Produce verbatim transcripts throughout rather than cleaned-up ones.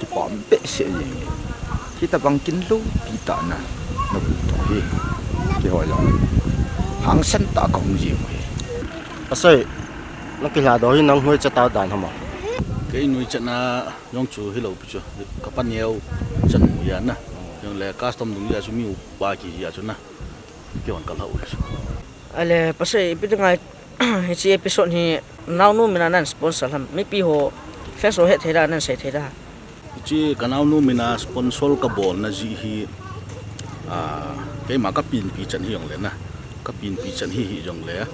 Kipah behseh jeng e. Hitabang kin loupi tah na, na bol toh hi. Keiho jong hangsan tah kahung jeng u hi. Pasai, na kilhadoh hi nang nuichat a dan ham a? Kei nuichat na jong chu hilou pi chu. Ka paneo chan u ahi na. Jong le custom dung jeh a chu mi upa kihi jeh a chu na. Keihon ka lha u hi chu. Ale, pasai, ipi ti ngai, hiche episode hi naonu min a nan sponsor ham? Mipi ho, fans ho het thei da, nan sei thei da. Hiche ka naonu min a sponsor ka bolna jeh hi, ah, keima ka pinpi chan hi jong le na. Ka pinpi chan hi hi jong le,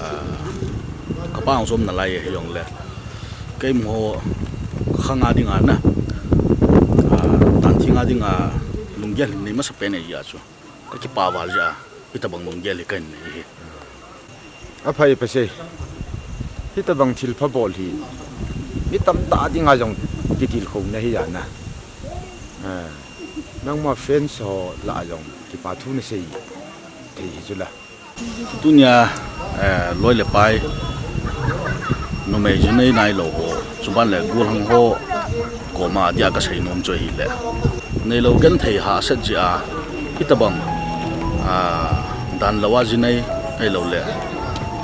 ah, ka pa hung som nalai hi jong le. Keima ho ka khang a ding a na. Ah, dan theng a ding a lunggel nei masa pen ahi jeh a chu. Ka kipah val jeh a, hitabang lunggel hi ka hin nei hi. Aphai pasai. Hitabang thilpha bol hi mi tamtah ding a jong kitilkhouna hi ahi na. Ah, nangma fans ho lah a jong kipa thu na sei thei hi chu la. Tunia, eh, loi le pai, numei jinei nailou ho, chuban le golhang ho koma dia ka seinom chu ahile, neilou genthei hahsat jeh a, hitabang, ah, dan lou a jinei, ahilou le,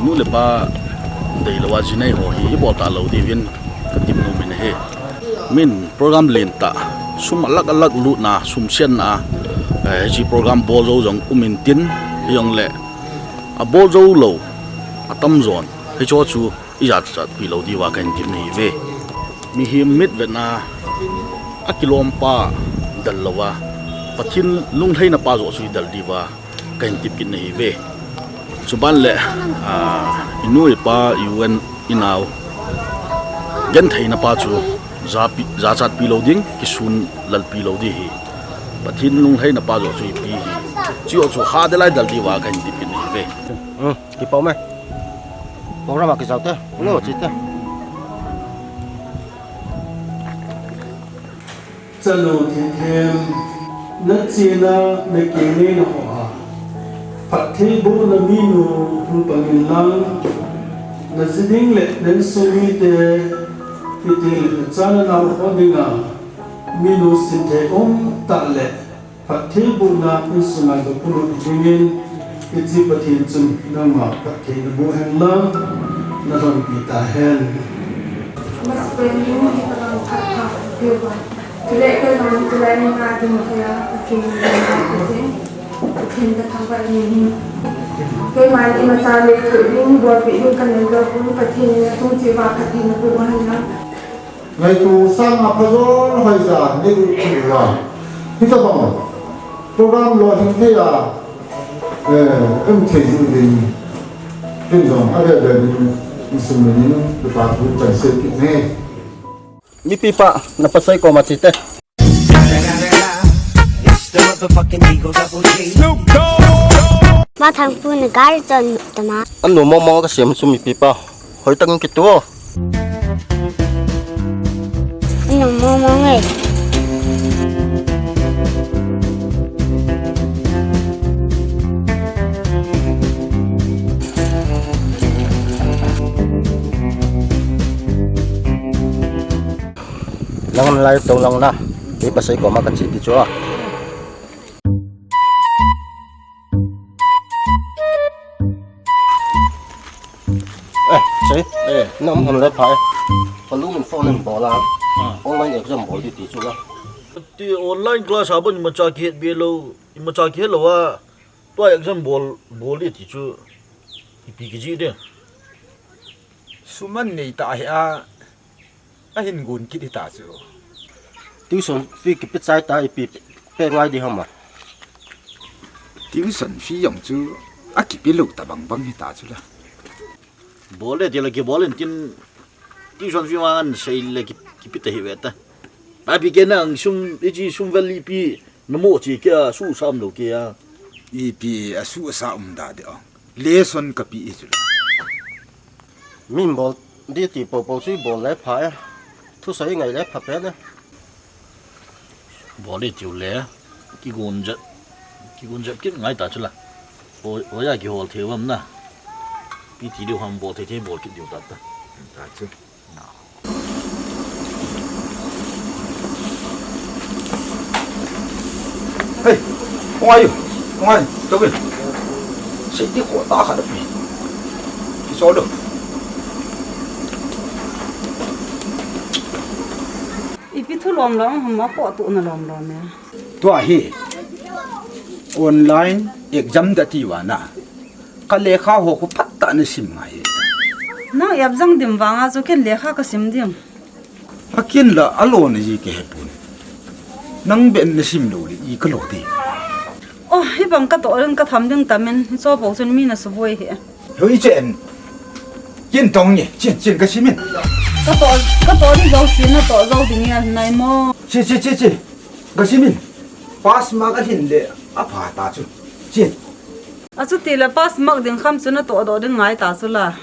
nu le pa deilou a jinei ho hi ibol talou diuvin ka tepnom in ahi. Min program lentah, sum alak alak lutna, sum siatna, eh, hiche program bol jou jong um intin, hijongle, abol jou lou, atamjon, hicheho chu ijachatpi lou diuva kahin tep nahiuve. Mihem mitvetna, akilompa del louva, Pathen lunglhaina pa joh chu idel diuva kahin tep kit nahiuve. Chuban le, ah, inu ipa, i u in, inao, gentheina pa chu japi, jachatpi lou ding, kisun lalpi lou ding ahi. Pathen lunglhaina pa joh chu ipi ahi. Chujoh chu hadel a idel diuva kahin tep kit nahiuve. Hmm, kipa ume. Program a kijao te, ngo chi te. Chanu Thenthem, nachena, nakeng na ho a, phattheibohna minu hung pang inlang, naji ding le na insung mite, hiti le nacha nanao ho dinga, minu sinthei um tah le, phattheibohna insunga gapunot dingin, hiche Pathen chun nangma phatthei naboh hen lang, nalhonpi tahen. Masapen in hitabang phat pha peuva. Chule kei jong chulai ni nga ding thei a, Pathen in nangma phatthei, Pathen kathangvah in. Keima imacha lei thoh ding, bolpeh ding kanei lou pon, Pathen in nachung cheh uva phatthei naboh hen lang. Ngaito sanga phajol hoija nei u ti uva. Hitabang program lolhing thei a, eh, um thei jing ding. Ken jong avel vel in, insung minin, kipa thu kahin sei kit e. Mipi pa, na pasai koma chi te. Mathangpu na gari chon tama. Anu mong mong ka siam chu mipi pa. Hoitah in kiti o. Anu mong mong e. Nang lai tong lang na. Kei pasai koma kache ti chu a. Eh, sei. Eh. Na um ham le pha e. Palu min phone in bol a. Ah. Online exam bol di ti chu la. Ti online class a bon imacha kihet be lou, imacha kihet lou a. Tua exam bol, bol di ti chu. Ipi kiji de. Sum anei ta hi a. Ahin gon kit hita chu. Tuition fee kipe chai ta ipi pe ngai di ham a. Tuition fee jong chu akipe lou ta bang bang hita chu la. Bol le ti la kibol in tin tuition fee ma ngan sei le ki, kipe ta hi ve ta. Ba pi ke nang sum, iji sum vel ipi namo chi ke a su sam lou ke a. Ipi a su sa um da de o. Lesson kape hi chu la. Min bol di ti popo chu bol le pha e. Thusei ngai le pha pen e. Bol di tiu le. Kigon jep. Kigon jep kit ngai ta chu la. O, o ya kihol thei uvam na. Pi ti diu ham bol thei thei bol kit diu ta ta. Ta chu. Na. Ngai, ngai, tawin. Sei ti ko ta kha da pi. Ki so do. Ipi thu lom lom, hum a ko tu na lom lom ya. Tua hi online exam da ti va na. Ka lekha ho ko phat ta na sim ngai. Nang exam dim vanga chu ken lekha ka sim dim. Akin la alona ji ke hepun. Nang ben na sim lo le i ka lo de. Oh, hi bang ka to len ka tham ding tamen, cho bo chun mi na suboi he. Hoi chen. Kin tong ni, chen chen ka simin. Ka to, ka to ni zo si na to zo ding ya nai mo. Chi chi chi chi. Ka simin. Pass mark a hin le a pha ta chu. Chen. A chu ti le pass mark ding kham chu na to do ding ngai ta chu la.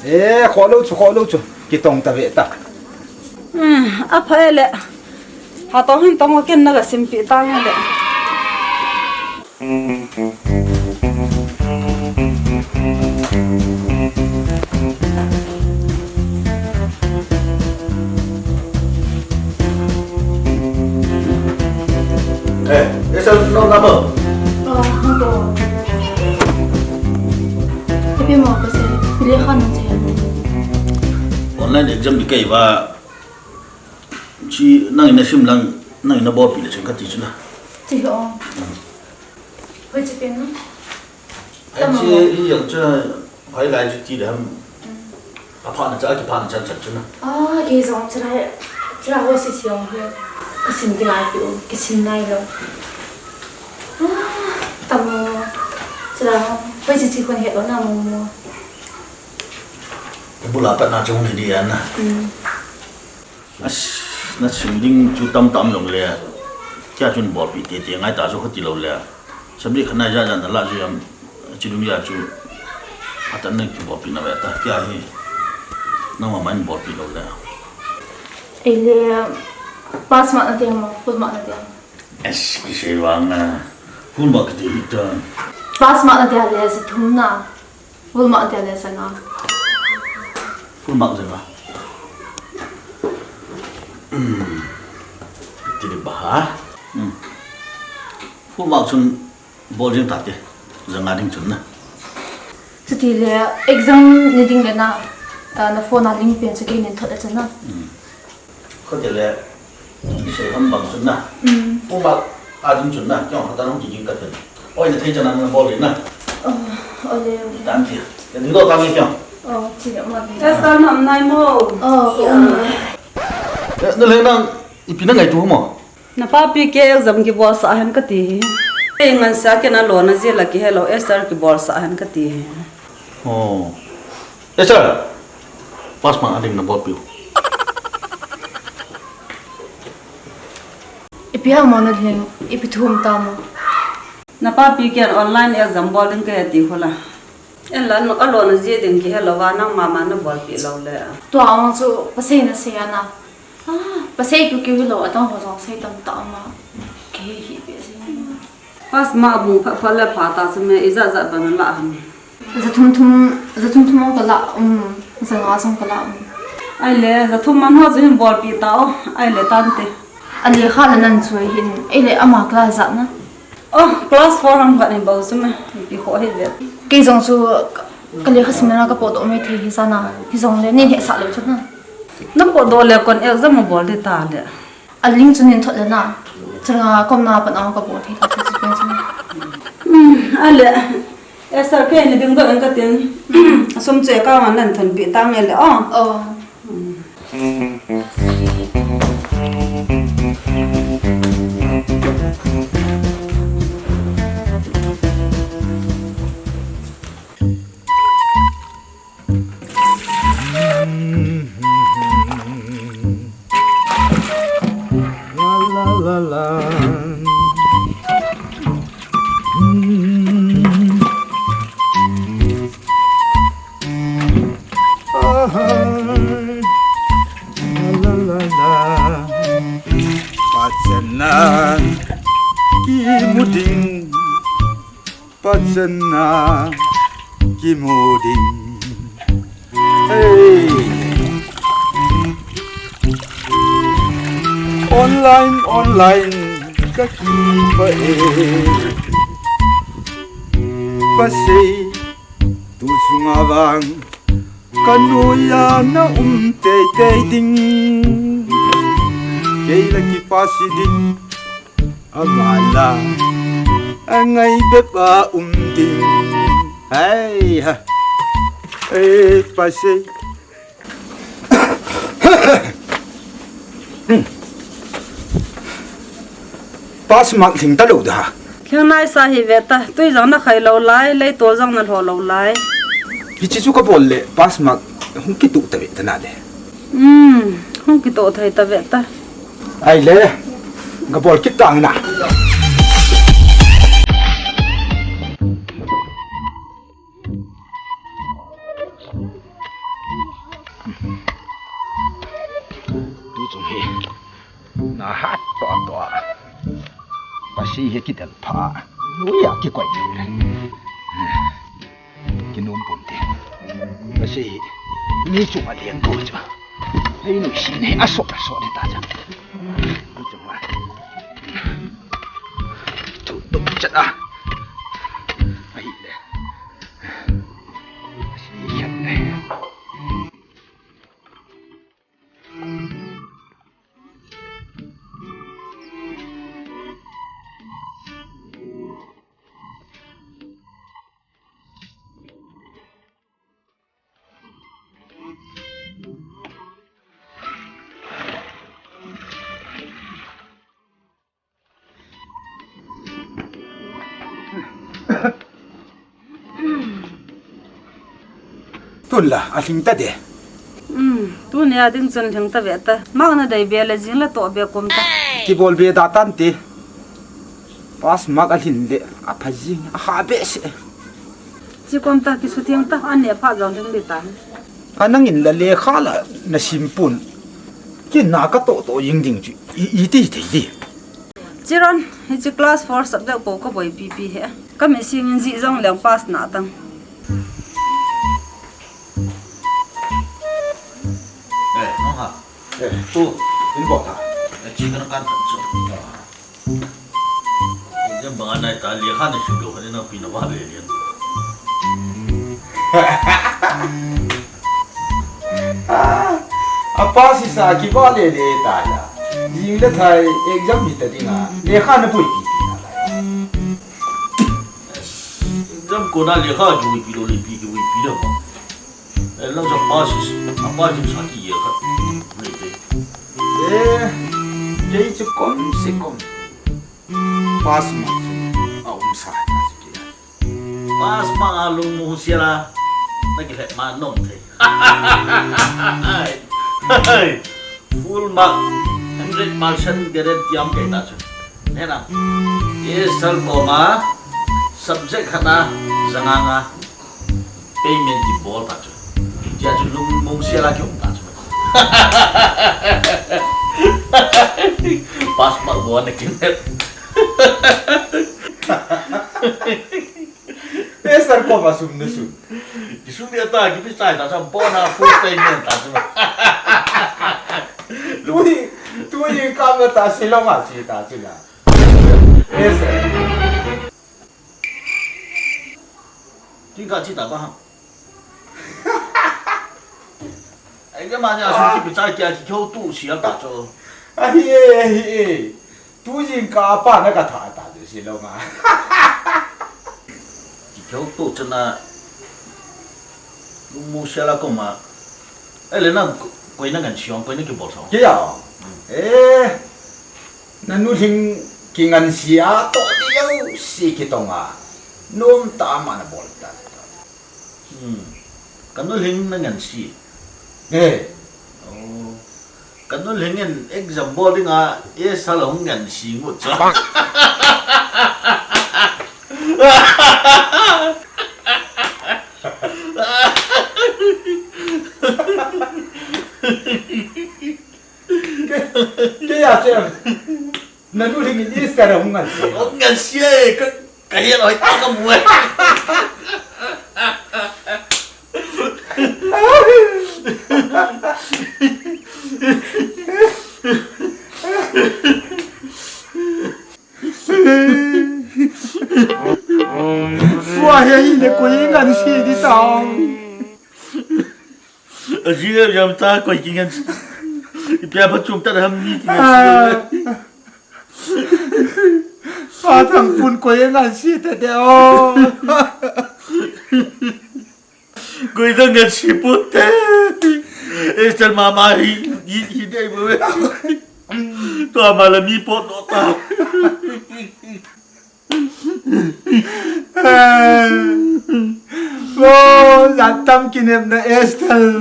E, kho lo chu, kho lo chu. Ki tong ta ve ta. Hmm, a pha e le. Ha to hin tong ken na ga sim pi ta nge le. Eh, esa no number. Oh, no to. Tapi mau kasi, pilih kan nanti. Online exam di kai ba. Chi nang ina sim lang, nang ina bol pi le chun ka ti chu na. Chi ho. Hoi chi pen no. Ai chi i yang chu, hoi lai chu ti le ham. A pha na cha, ki pha na cha cha chu na. Ah, ki zong chira, chira ho si si ong hi. Ka sim ki nai pi u, ki sim nai lo. Ah, tam mo. Chira ho. Hoi chi chi khun he lo na mo mo. Bula pat na chung ni di an na. Hmm. As, na sim ding chu tam tam long le. Kya chun bol pi te te ngai ta chu khati lo le. Sabri khana ja ja na la ju yam. Chi dung ya chu. Atan na ki bol pi na ve ta kya hi. Na ma man bol pi lo le. Ele pass mark na te mo, full mark na te. As, ki se wang na. Full mark te hi ta. Pass mark na te le sa thum na. Full mark te le sa nga. Full mark zanga. Hmm. Ti di ba ha? Hmm. Full mark chun bol jing ta te. Zanga ding chun na. Chuti le exam ni ding le na. Ah, na phone a link pen chu kei nin thot le chun na. Hmm. Khoti le, isei ham bang chun na. Mm. Puma ading chun na, kyong khatan hung kiging ka ten. Oi, na thei chana na bol na. Oh, ole, ole. Tan ti. Ka ding do ta nge kyong. Oh, ti le ma. Esther nam nai mo. Oh, oh. Eh, na le nang, ipi na ngaitu mo? Na papi ke exam kibol sa hen ka ti hi. Ei ngan sa ke na lo na je la ki hello Esther kibol sa hen ka ti hi. Oh. Esther, pass mark ading na bol piu. Ipi ha mo na ding, ipi thum ta mo. Na papi ken online exam bol ding ke ti khula. En lan ma ka lo na je ding ki hello wa nang mama na bol pi lo le. Tua ang chu pasei na sei ana. Ah, pasei tu ki lo atang ho jong sei tam ta ma. Ke hi pe sei. Pass mark bung pha pha le pha ta chu me, ija ja ban la ham. Za thum thum, za thum thum ka la, um, za nga song ka la, um. Ai le, za thum man ho chu hin bol pi ta o, ai le tan te. A le kha la nan chu hin, ai le ama class za na. Oh, class four ham khat ni bol chu me, pi kho hi le. Kei jong chu ka, ka le kha sim na ka po do me thei hi sa na, hi jong le ni he sa le chu na. Na po do le kon exam bol de ta le. A link chu nin thot le na. Changa kom na pan ang ka bol thei ta chu chu pen chu. Hmm, a le. Esther ke ni ding do en ka tin. Sum che ka man nan thon pi ta nge le. Oh. Oh. La, la, la, la. Ah, la, la, la, la. Pachan na kimu ding. Pachan na kimu ding. Hey. Online, online, ka kipa e. Pasei, tu chunga vang ka noiya na um teitei ding. Kei la kipass ding, ama la angai bep a um ding. Hai ha. Eh, Pasei. Pass mark lhing talou da. Lhing naisa hi ve ta, tui jong na khai lou lai, leitol jong na lho lou lai. Hiche chu ka bol le, pass mark hung kitoh ta ve ta na le. Hmm, hung kitoh thei ta ve ta. Ai le, ka bol kit tang na. Tu chung hi na hat toh toh a, Pasei hi kidel pha, noiya kikoi le. Kinom pon te. Pasei hi mi chunga leng ko chu. Hei, nuisat hi asot asot ta chu. Tu chung a tu tu chat a. Ahi le. Tun la, alhing ta de. Um, tuni a ding chun lhing ta ve ta. Mark na dei be le jing le toh be kom ta. Kibol be da tan te. Pass mark alhin le, apha jing, aha be se. Chi kom ta, kisutheng ta, an ne pha jong lhing di ta. Ka nangin la lekha la na sim pon. Kin na ka toh toh jing ding chu, i, iti thei di. Chiron, hiche class four subject po ka boipi pi he. Ka mi sing in ji jong leng pass na tang. Eh, nong ha. Eh, tu, in bo ta. Eh, chi kan kan chu. Jam bang anai ta, lekha na sim lou kha ni na pi na ba le lian. A pass sa kiba le le ta ya. Jing le thai exam hi ta dinga. Lekha na boipi pi na lai. Exam kona lekha boipi lou le pi kiboipi lou ba. Eh, lang sa pass, a pass sa ki ye kha. Nei te. Eh, kei chu kom se kom. Pass mark chu a um sa ta chu kei. Pass mark a lungmong sela, na kilhep ma nom thei. Full mark, hundred percent guarantee am kei ta chu. Nena, A S L koma, subject khat na, ja nga nga. Payment kibol ta chu. Tia chu lungmong sela kium ta chu. Pass mark bol na kin. Eh, sir, koma sum na sum. Kisum ya ta, kipi chai ta chu, bona full payment ta chu. Tui, tui ka ma ta Shillong a chi ta chu la. Eh, sir. Tingkah chi ta ba hang. Ai, kei ma ni a sum kipi chai kia kikho tu sia ta chu. Ahi e, ahi e. Tu jingkah a pa na ka tha ta chu Shillong a. Kikho tu chana. Lungmong sela koma. Ai le na ko-, koi na ngan siong, koi na kibol sa. Kei a. Eh. Na nu lhing kingansia toh diu si kitong a. Nom ta ma na bol ta. Hmm. Ka nu lhing na ngansi. Eh. Oh. Ka nu lhing in exam bol ding a, eh, sala hung ngansi ngut cha. Kei, kei a che. Na nu lhing in Easter a hung ngansi. Hung ngansi e, ka, ka hia loi ta ka mu e. Sua he hi Si di tao. Aji le jam ta koi kingan. Ipia pa chung ta ham ni kingan. Pa thang pun koi ngan si ta de o. Koi dang ngan si pun te. Esther mama hi hi hi dei bo. Tua mala mi pot no ta. Wo, latam kinepna Esther.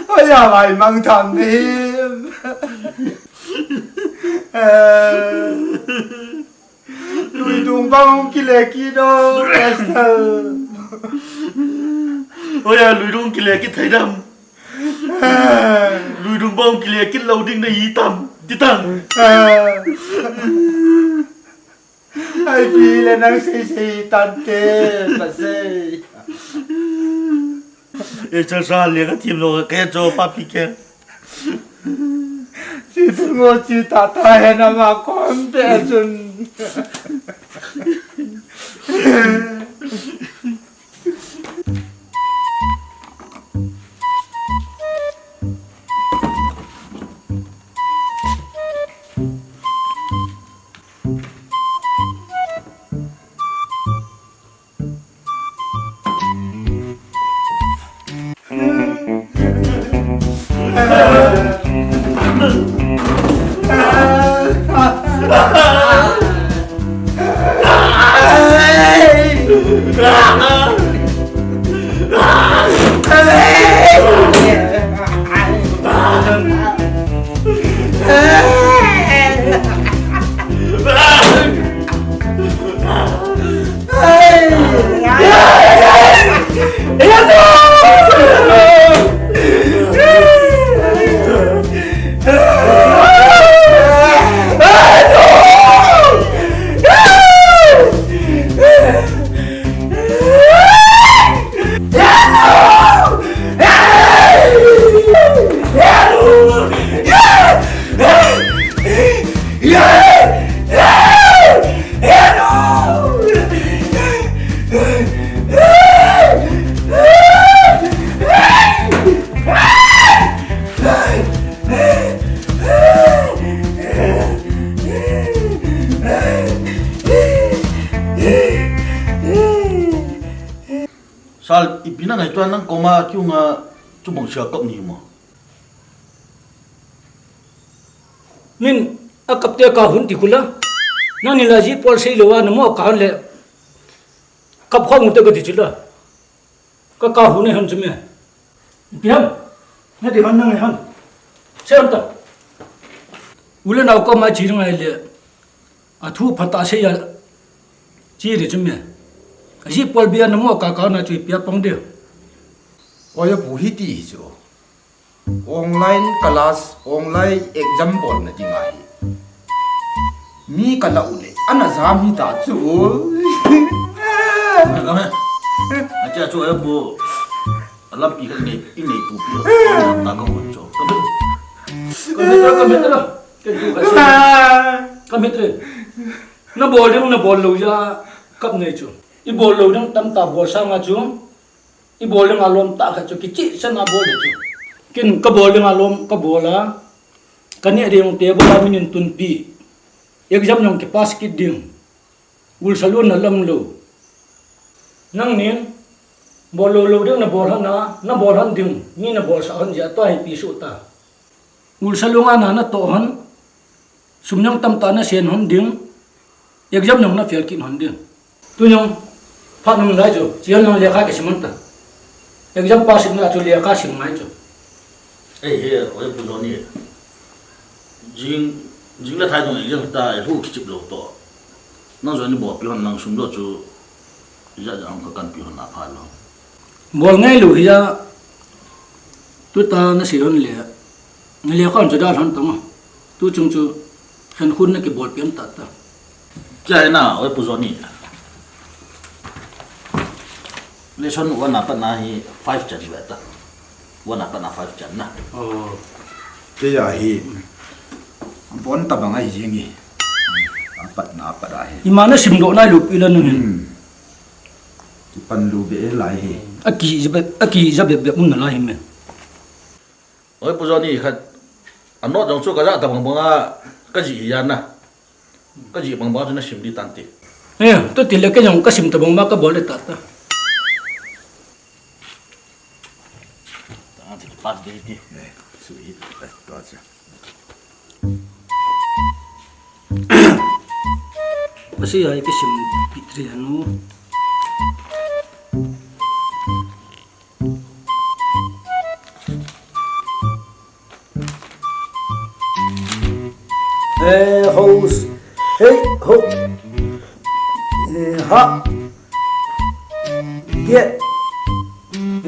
Oya vai mang tham ni. Lui dung bang kile kino Esther. Oya lui dung kile ki thaidam. Lui dung bang kile ki lo ding na hi tam. Ti tam. Ai pi le nang sei sei tante, pa sei. E cha sa le ka thim lo ka cho pa pi ke. Chi tu ngo chi ta ta he na ma kon pe chun. Sal, ipi na ngai tua nang koma kiu nga chubong sia kop ni mo. Min, a kap te ka hun ti kula. Nang ni la ji pol sei lo wa na mo ka hun le. Kap khong te ka ti chila. Ka ka hun ne han chu me. Ipi ham. Na ti han nang han. Se han ta. U le nao koma chi ngai le. A thu phat a sei a chi ri chu me. A ji pol bia na mo ka ka na chu pia pang de. Oya pu hi ti hi chu. Online class, online exam bol na ding ahi. Mi ka la u le, ana jam hi ta chu. Acha chu oya pu. Alam pi ka nei, i nei tu pi. Ta ka mo chu. Ka mi tra, ka mi tra. Ke tu ka si. Ka mi tra. Na bol ding, na bol lo ya kap nei chu. I bol lo ding tam ta bol sa nga chu. I bol ding a lom ta kha chu kichi sa na bol chu. Kin ka bol ding a lom ka bol a. Ka ne ding te bol a min in tun pi. Exam nong ki pass kit ding. Ul salon na lam lo. Nang nin bol lo lo ding na bol han na, na bol han ding. Mi na bol sa han ja to hai pi su ta. Ulsa lunga na na to hon, sum jong tamtah na sen hon ding, exam jong na fail kit hon ding. Tu jong phat nung lai chu, chi hon jong lekha kisim hon ta. Exam pass na chu lekha sim ngai chu. Ei he, oi Pu Johnny. Jing, jing le thai jong exam ta, ei hu kichip lo to. Nang jong ni bol pi hon nang sum lo chu, ija jang ka kan pi hon na pha lo. Bol ngai lo hi ja, tu ta na si hon le, na le kon chu da hon tong. Tu chung chu, khen khun na ki bol pian ta ta. Kya hai na, oi Pu Johnny. Lesson one a pat na hi five chan ve ta. One a pat na five chan na. Oh. Kya hi. Bon ta bang ai jing hi. A pat na pat a hi. Ima na sim do nai lo pi la nu ni. Hmm. Pan lu be lai hi. Aki ja be, aki ja be be um na lai hi me. Oi, Pu Johnny khat. A note jong chu ka ja ta bang bang a, ka ji hi ya na. Ka ji bang bang chu na sim di tan ti. Eh, to ti le ka jong ka sim ta bang bang ka bol le ta ta. Ta ti pass di ti. Eh, su hi, eh, to cha. Masi ai ka sim pitri anu. Eh, hos. Hey, ho. Eh, ha. Get.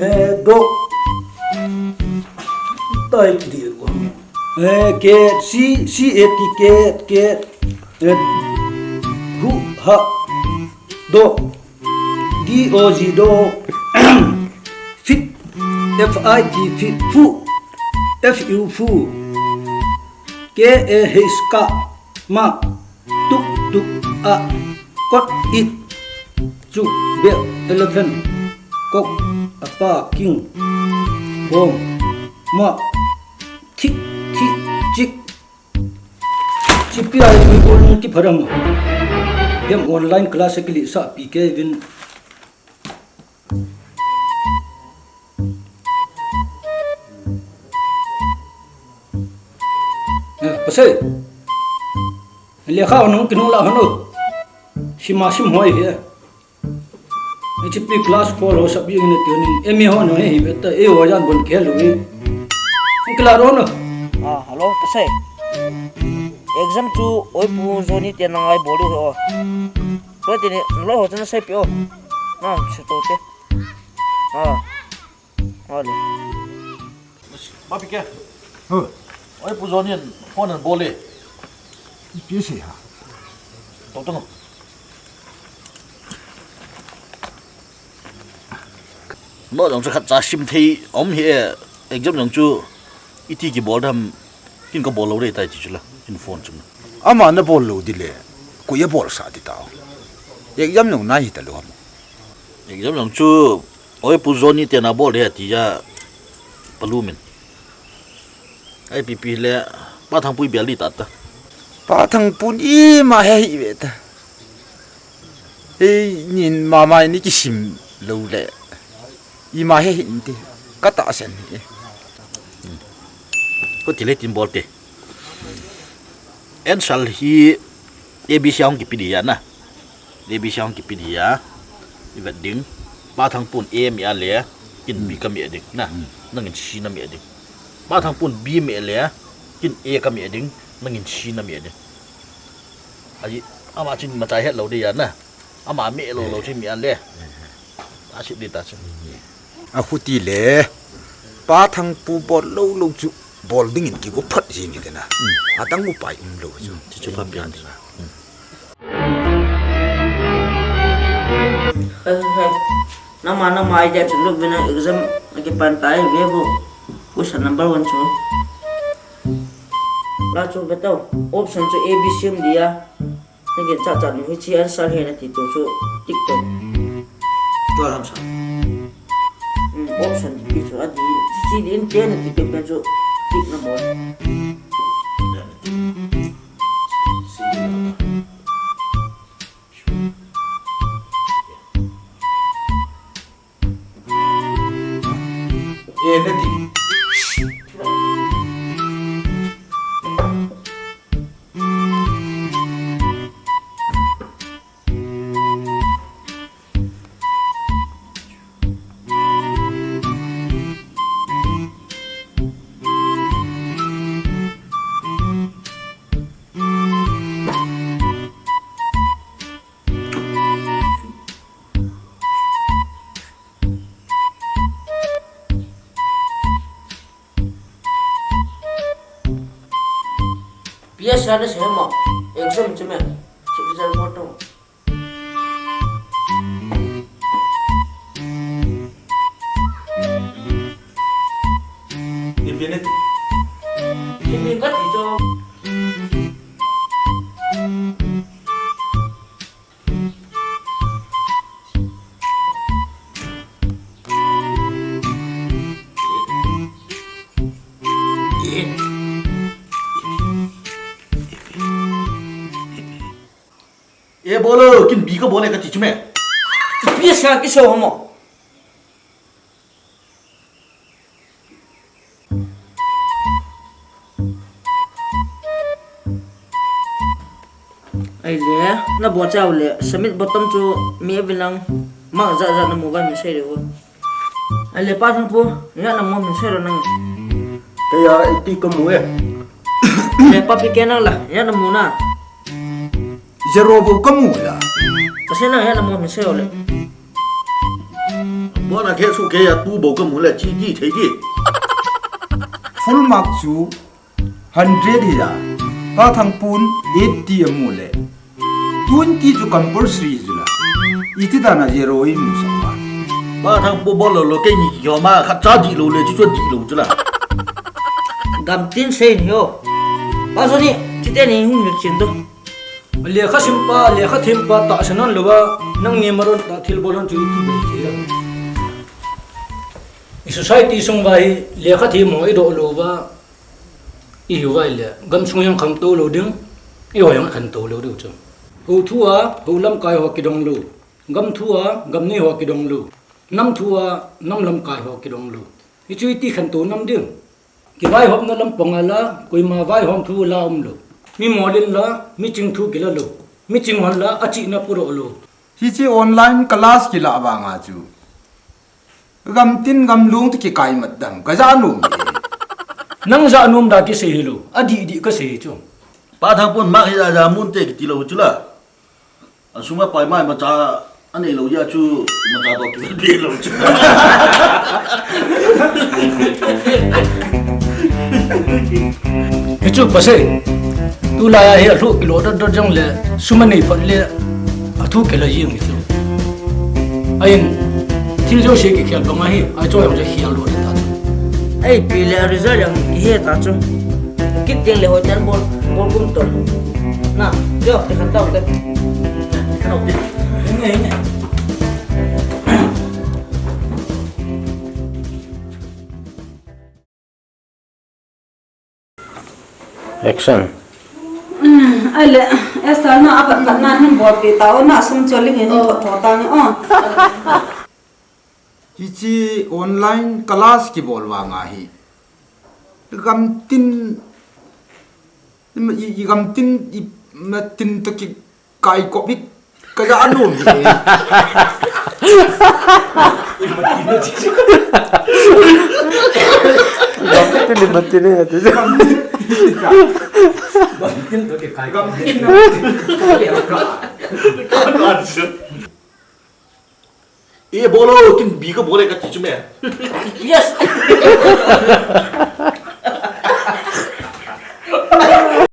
Eh, do. Tai ki di ko. Eh, ket, si, si, e, ti, ket, ket. Eh, hu, ha. Do. D O G, do. Fit. F I T, fit. Fu. F U, fu. K A H, ka. Ma. Tuk, tuk, a. Kot, it. Chu, bel, elephant. Kok, apa, king. Bom. Ma. Thik, thik, chik. Chipi ai ui bol nung ki pharam. Hem online class ki li sa P K vin. Eh, pasai. Lekha nung kinung la hanu. Sima sim hoi he. H P class four ho sab ying ne tunin M A ho no he hi beta e ho jan bon khel wi. Kila ro no. Ah, hello, pasai. Exam chu oi Pu Johnny te na ngai bol u ho. So ti ni lo ho chana sai pi o. Na, se to te. Ah. Ole. Ba pi ke. Ho. Oi Pu Johnny phone an bol le. Pi se ha. To to no. Note jong chu khat cha sim thei um hi e, exam jong chu iti kibol dam, kin ka bol lou dei tai ti chu la, in phone chu. Ama na bol lou di le, koi a bol sa di tao. Exam jong nai hi ta lou ham. Exam jong chu, oi Pu Johnny te na bol dei ti ja, pa lu min. Ai pi pi le, Pa Thangpu i bel di ta ta. Pa Thangpu i ma he hi ve ta. Ei, nin mama ni kisim lou le. I ma he hi ti. Ka ta sen hi. Ko ti le tin bol te. Answer hi A B C hung kipe di ya na. A B C hung kipe di ya. I vet ding. Pa Thangpun A mi a le, kin B ka mi a ding. Na, nangin C na mi a ding. Pa Thangpun B mi a le, kin A ka mi a ding. Nangin C na mi a ding. Aji, ama chin machai het lou di ya na. Ama mi lou lou chin mi a le. A sip di ta chin. A khuti le, Pa Thangpu bol lou lou chu bol dingin kigo phat jing hi te na. A tang upai um lou chu. Chu chu pha pian. He, he. Nama, nama idea chu lou vin a exam a kipan tai ve bu. Question number one chu. La chu ve tau. Option chu A B C um dia. Nangin cha cha nu hi chi answer he nati tu chu tick to. Tua lam sa. Hmm, option ti chu adi. Chi din te nati pe pe chu tick na bol. Eh, nati. P S R na se ma exam chu me. Chip result mo to. Ipi ne ti? Ipi ka ti cho? E bolo, kin bi ka bol e kati chu me. Ipi asa kisa ho mo. Ahile, na bol chau le, submit button chu mi avilang, mark ja ja na mu va min sei le ho. Ahile, Pa Thangpu, ijat na mu min sei lo nang. Kei a eighty ka mu e. Le, Pa Pi Ke nang la, ijat na mu na. Zero bou ka mu la. Ka sei na, ijat na mu min sei lo le. Bona khe su khe a two bou ka mu le, chi di thei di. Full mark chu hundred hi a, Pa Thangpun eighty amu le, twenty chu compulsory chu la. Iti dan a zero i mu sang a. Pa Thangpu bol lo lo, keini kihom a, khat cha di lo le, chu chu di lo chu la. Gamtin sei ni ho. Pa Johnny, chite ni hung ni chin do. Lekha simpa, lekha thempa tahsan lou va, nangni maron tah thilbol hon chu iti bol thei a. I society sung va hi lekha them ho i doh lou va, i hiu va le, gamsung jong khangtou lou ding, eiho jong khangtou lou diu chu. Hou thu a, hou lamkai ho kidong lou, gam thu a, gamnei ho kidong lou, nam thu a, nam lamkai ho kidong lou. Hichu iti khangtou nam ding. Kivaihopna lampang a la, koima vaihom thu la um lou. Mi mol in la, mi ching thu kila lou. Mi ching hon la, achihna pudoh lou. Hiche online class kila vang a chu, gamtin gamlung toh kikai mat dang, ka ja nom e. Nang ja nom da kisei hilou, adih dih kasei chu. Pa Thangpun mark hi ja ja mun te kiti lou chu la. Asung a pai mai macha anei lou jeh a chu, macha toh kivel be lou chu. Hichu pasei. Tulai a hi alhuh kilo dot dot jong le, sum anei phat le, athu kila jing chu. Ahin, thil jouse kikhel bang ahi, a chu jong chu khel lou ta chu. Ei, pi le result jong kihe ta chu. Kit teng le hoitah in bol, bol kum tol. Na, jo, ti khan tau te. Khan tau te. Ine, ine. Action. Ahile, Esther na aphat phat na hin bol pi tao, na sum chol ling in thot thot tang o. Hiche online class kibol vang a hi, gamtin, i, i gamtin, i matin toh kikai kop hi ka ja nom e. Gamtin, i matin e, ati. Gamtin toh kikai kop. E bolo, kin bi ka bol e kati chu me. Yes.